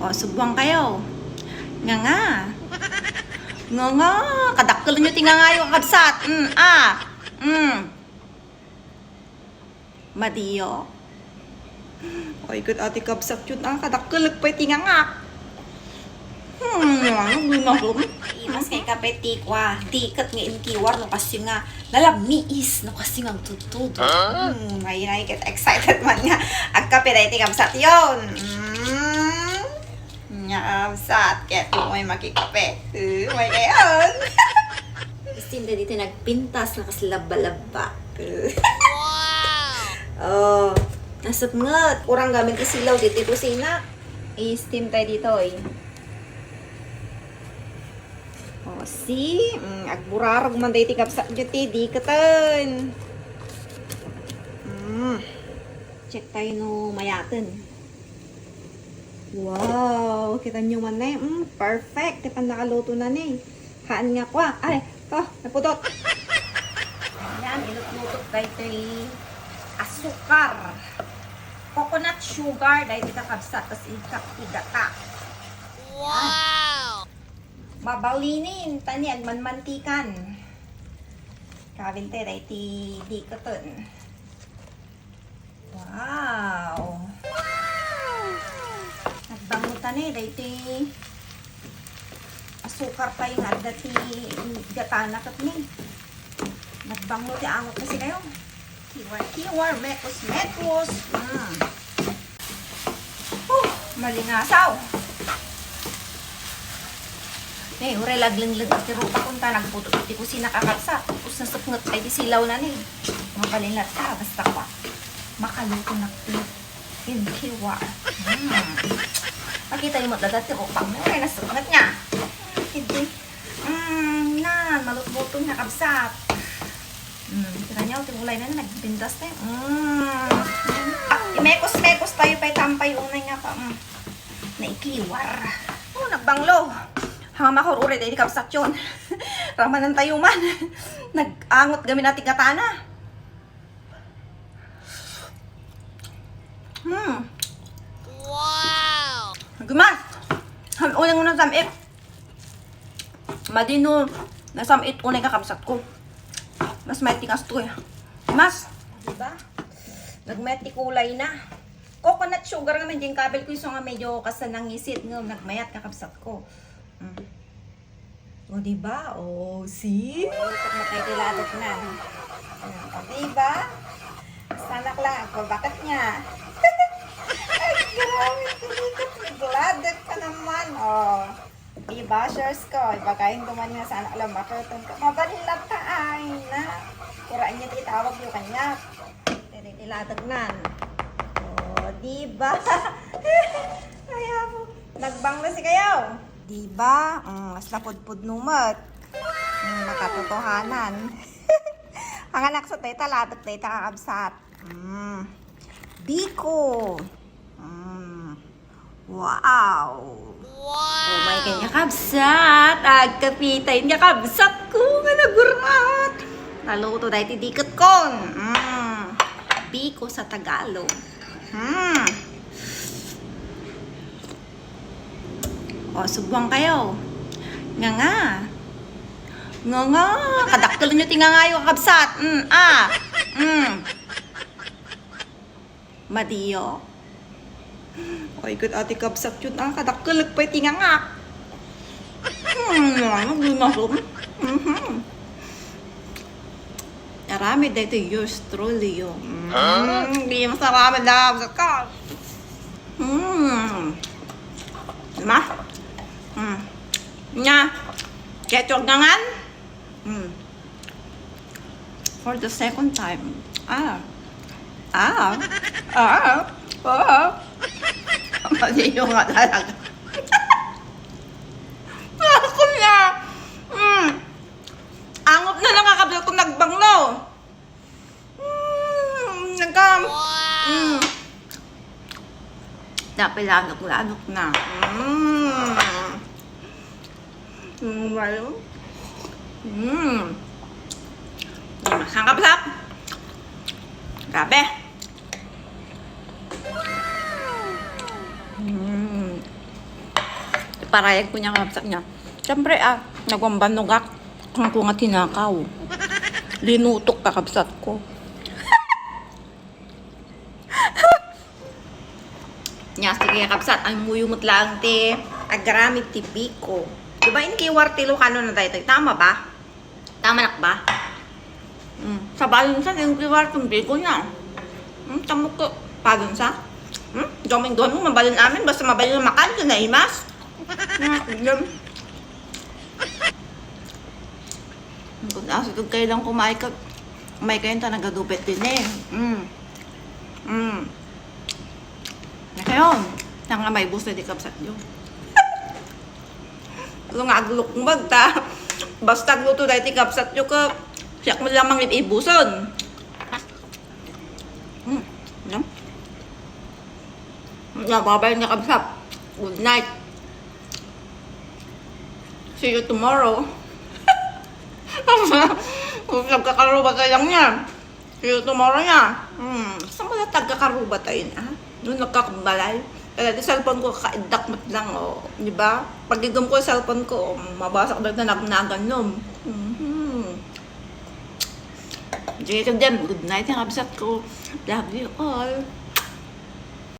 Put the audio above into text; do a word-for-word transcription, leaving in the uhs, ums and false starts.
O, subwang kayo. Nga nga. Nga nga. Kadakkelenyo ti nga ngayo, kakabsat. Mm, ah. Mm. Madiyo. Oy, ket ati kabsat yun, ah. Kadakkelek pay ti nga nga. Hmm, ano, gumarom? Imas kay kape ti kwa. Di ket nga inkiwar no kasi nga nalamiis no kasi nga tutod. Hmm, ay, ay, ket excited man nga. Agkape dahil ti kabsat yun. Hmm. Nga kabsat, ket may makikape. Uh, may kayon. Istinda dito nagpintas na kas labba-labba. Oh, nasapnget. Kurang gamit ti silaw dito kusina. I-steam tayo dito eh. Oh, see? Mm, agburarog man dahil ti kabsat dito, di katan. Mm. Check tayo no mayaten. Wow! Kita nyo man na eh. Mm, perfect. Ti pannakaluto na ni. Haan nga kwa. Ay, oh, napudot. Yan, ilutlutok daytoy asukar. Coconut sugar, daytoy kakabsat, tas ikap igata. Wow! Mabalinin, tani agmanmantikan. Kawin te, daytoy di katon. Wow! Nagbanglo ta ni, daytoy asukar pay nga adda ti gatana ket ni. Nagbanglo ti angot kasi kayo. Kiwar, kiwar, mekos, mekos. Mm. Oh, malingasaw. Ne, uray laglengleg ti rupak unta nagputot ti kusina kakabsat. Tapos nasapnget pay ti silaw na ni. Mabalin latta, basta kwa. Makaluto na ti inkiwar. Hmm. Makita yung matladat ti rupak na. Uray nasapnget nga. Hindi. Hmm, na, malutbutong na kabsat. Hmm, kita niyo, ti ulay na, nagpintas na. Hmm. Ah, imekos-mekos tayo pay tampay unay nga pa. Hmm. Naikiwar. Oh, nagbanglo. Hanga makor-uri, dahil kabsat yun. Ramanan tayo man. Nag-angot gamin ati katana. Hmm. Wow! Gumas! Ham-, unang unang samit. Madino, nasam-it unay kakabsat ko. Mas may tingas to eh. Mas. Diba? Nagmayat ti kulay na. Coconut sugar nga man, din kabil ko yung nga medyo kasanangisit nga nagmayat kakabsat ko. Mm. O, diba? O, see? Uy, pag nakikilabot na. Mm, o, diba? Sanak lang, agpabakat niya. Ay, grabe, tumikat, nagladak ka naman, o. Di bashers ko, ibagayin ko man nga sana alam bakit. Mabalin lang ta, ay na. Kuraan niya ti itawag yung kanya. Tinitiladag nan. O, di ba? Ay, apo. Nagbanglo si kayo. Di ba? Mm, mas napudpud numat. Mm, makatotohanan. Ang anak sa tayo, taladak tayo, kakabsat. Mm. Biko. Mm. Wow! Wow! Oh my God, nga kabsat! Agkapitay nga kabsat ko nga nagurat! Naluto dahil ti diket kon! Mm. Biko sa Tagalog. Mm. O, subwang kayo. Nga nga. Nga nga. Kadakkel nyo ti nga ngayo, kabsat. Mm, ah. Mm. Madiyo. Ay, ket ati kabsat yun, ah, kadakkelek pay ti ngangak. Hmm, ano, gumasom. Mhm. Aramid daytoy yours truly, yo. Mm, di mas aramid na kabsat ko. Hmm. Diba? Hmm. Nga. Kaya tuwag nga ngan. Hmm. For the second time. Ah. Ah. Ah. Ah. Mali yung nga talaga. Ako na. Mm. Angot na lang kakabsat ko nagbanglo. Mm. Nagka. Mm. Dapat lanok-lanok na. Mm. Mm, ba yun? Mm. Masarap, sarap. Grabe. Mm. Parayag ko niya, kabsat niya. Siyempre, ah, nagwambanugak. Ang ko nga tinakaw. Linutok, kakabsat ko. Nya, sige, kabsat, ay muyo met laeng ti agaramid ti Biko. Di ba, in kiwar ti Ilocano na daytoy? Tama ba? Tama nak ba? Mm. Sa balon sa, in kiwar ti Biko na. Mm, tamo ko. Balon sa? Mm? Doming-doming, mabalin amin. Basta mabalin na makan, ka na imas. Mm, yun. Kung aso kag kailang kumain ka, may kayo ta nagadupet din eh. Mm. Mm. Ayun. Tanga may bus na di kabsat nyo. Ano nga aglukmag ta? Basta agluto dahil ti kabsat nyo ka, siyak mo lamang ibuson. Mm. Yan. Nababay na kabsat. Good night. See you tomorrow. Kung nagkakaruba ka lang yan. See you tomorrow na. Hmm, sa mga taga-Karuba tayo na. Nung nagkakabalay. Kaya di cellphone ko, kaidakmat lang, oh. Di ba? Pag igam ko yung cellphone ko, oh, mabasa ko na nagnagan yun. Mhm. Sige ka dyan. Good night, yung absat ko. Love you all.